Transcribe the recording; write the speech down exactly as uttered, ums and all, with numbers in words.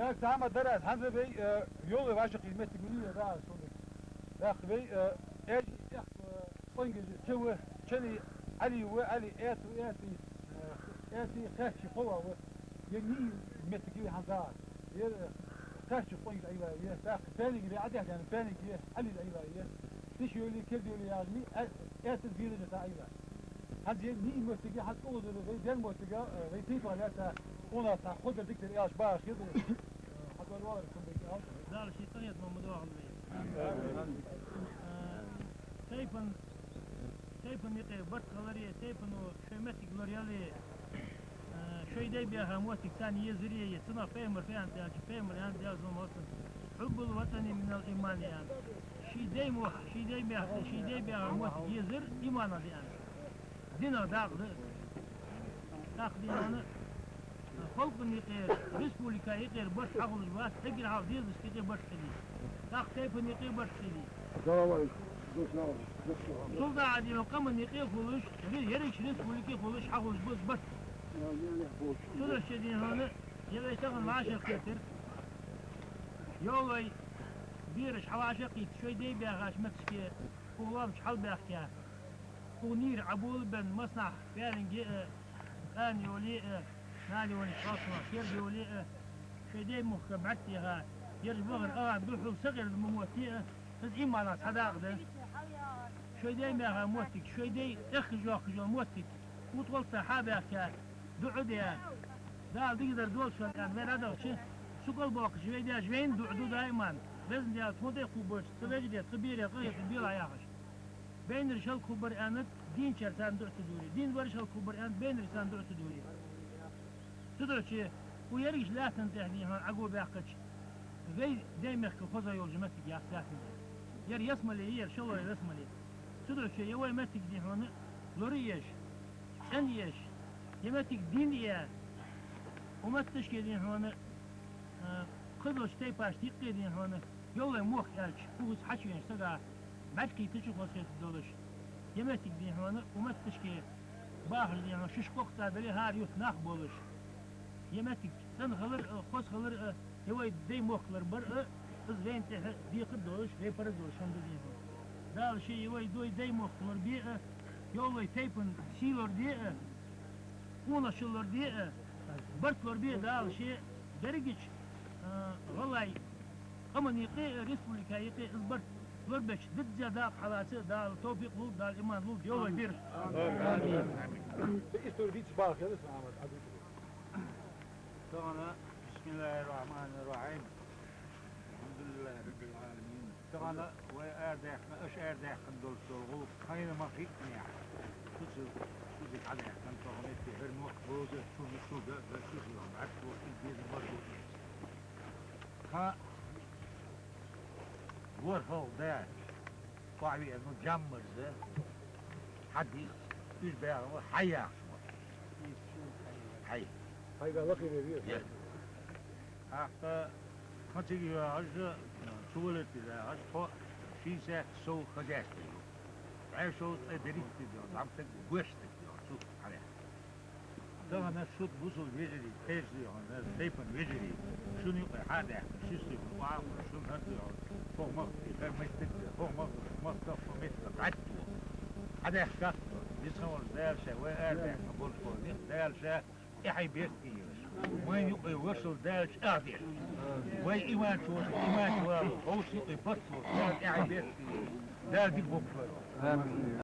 Так, цхьа хӀама дар аз, хӀанз вай, э, йоллай вӀашагӀкхийтта моттиг ма йий ер, да, аз хьона. ТӀаккха вай, э, аьржий тӀехьа, э, къонгаш ча ва, чани Ӏали ва, Ӏали аьту, аьти, э, аьти кхаьча кхоъ ва. Ер нийса моттиг я вай хӀанз, да. Ер, э, кхаьча къонгаш Ӏайла я, тӀаккха паьниг вай Ӏадехьа даьнна, паьниг я, Ӏалис Ӏайла я. Тиша йолий, керда йолий яхаш ма йий, а, аьттув дезаш да Ӏайла. ХӀанз ер нийса моттиг я, хӀанз укхазара вай даьнна моттиг, э, вай тайпан лаьца, къонах цхьа хозар дика дар аьлча бахар хир да. Э, хьадоагӀа валар кхы беккъал. Дала ший къахетамах ма доахалда вай. Э, тайпан, тайпан юкъе барт хилари, тайпано шоай моттиг лораяли, э, шоай дай баьха моттиг царна езари, цунах пайхамара фу аьннад аьлча, пайхамара аьннад, Даьла салам хилда цунна: «حب الوطن من الإيمان», аьнна. Ший дай мохк, ший дай баьха, ший дай баьха моттиг езар иманах да аьнна. Динах дакъа да из. ТӀаккха дий хьона, халкъа юкъера, республика юкъера барт хьахулаш бац, эггара хьалха дезалашта юкъе барт хилий. ТӀаккха тайпан юкъе барт хилий. Салам алейкум. Цул тӀехьа дий хьона къаман юкъе хулаш, ре-, ерригача республике хулаш хьахулаш ба из барт. Цудухьа дий хьона, ер вай тахан вӀашагӀкхетар, йоллай бераш хьавӀашагӀкхийтта, шоай дай баьхача моттигашка, укх лоам чу хьалбаьхка. Укх нийра Ӏоболабенна массанахьа паьниг я а, къаьна йолий а, нана йолий, хьалсунах керда йолий а, шоай дай мохк бӀаргтеха, ераш бахар агӀа духьал сакъердам ма моттий а, из иманах цхьа дакъа да. Шоай дай баьха моттиг, шоай дай тӀехьа йоаккхаш йола моттиг, укх тӀа хьабаьхка, дуӀа де. Дала дикадар долда шоана аьнна, вай дӀадахача, цу кӀал боаккхаш вай даьша вайна дуӀа ду даиман. Везан Даьла, тхона тӀа кхувргболча цу вежарий, цу берий къахетам белахь яхаш. Байнараш хӀалакхургбар аьннад, дийначар царна дуӀа ца дора. Дийна бараш хӀалакхургбар аьннад, байнараш царна дуӀа ца дора. Цудухьа укх ерригача лаьттан тӀа дий хьона Ӏо баьккхача, вай даьй мехка хоза йолаш моттиг яц лаьттан тӀа. Ер ялсмале я, ер шелой ялсмале. Цудухьа ер вай моттиг дий хьона лораеш, цӀенъеш, ер моттиг дийна е, укх метташка дий хьона, а, кхыдолча тайпашта юкъе дий хьона, йоллай мохк аьлча, укхаза хьачувенача сага бӀаргкхийтача хоза хетаргдолаш. Ер моттиг дий хьона, укх метташка бахаш дий хьона, шоаш кхокхаца дале, хӀара юрта нах болаш. Ер моттиг цӀена хилар а, хоза хилар а, ер вай дай мохк лорабар а, из вайна тӀехьа декхар долаш, вай параз долаш хӀама да дий хьона. Дала ше ер вай дай мохк лорабе а, йоллай тайпан сий лораде а, къонахчал лораде а, барт лорабе а Дала ше дерригача, а, гӀалгӀай къаман юкъе а, республика юкъе а из барт лорабеча дизза дакъа хьалаца Дала товфикъ лулда, Дала иман лулда, йоллай бераш. Амин. Истори дийцача бахар хилар, Мухьаммад, Ӏадика. Тахан, بسم الله الرحمن الرحيم. الحمد لله رب العالمين. Тахан вай арадаьккха, аша арадаьккха долаш дола гӀулакх хайна ма хиънехь, цу цига, цу цига хьадаьккха, тахан метте хӀара мотт боза, шуга, шуга, шуга, бӀарг бохкий, безам бар бохкий. Тха ворхӀалгӀа да охьавеана, ну, Джаммарза, Хьадис, уж баьгӀа ва, Хьай яхаш ва. Хьай. Хьай да лакхе ве ве. Е. ТӀаккха тха цига йоагӀаш, цу валарте дагӀаш, тхо шестьдесят сов хозяйство ю. БӀаь сов цӀа дерригаш да, зӀамсаг, гуш стаг да, цу хьале. Тахан шуд бусалба вежарий, кхераш да хьона, тайпан вежарий, шун юкъе хьадаьккха, ши стаг ва, шун хӀанз да хьона, хӀокху махкахь хӀара меттиг да, хӀокху махкахь, махкахь хӀокху меттиг да, гӀатта ва. Хьадаьккха, дицхьа волча Дала ша, вай арадаьккха болча хӀокху меттиг Дала ша, тӀехье беркате йолаш. Вайна юкъе вошал Дала ша аьхьдеш. Вай иман чу вошал, иман чу валаш, вовшийн юкъе барт луш, Дала тӀехье беркате йолаш. Дала дика болба. Амин.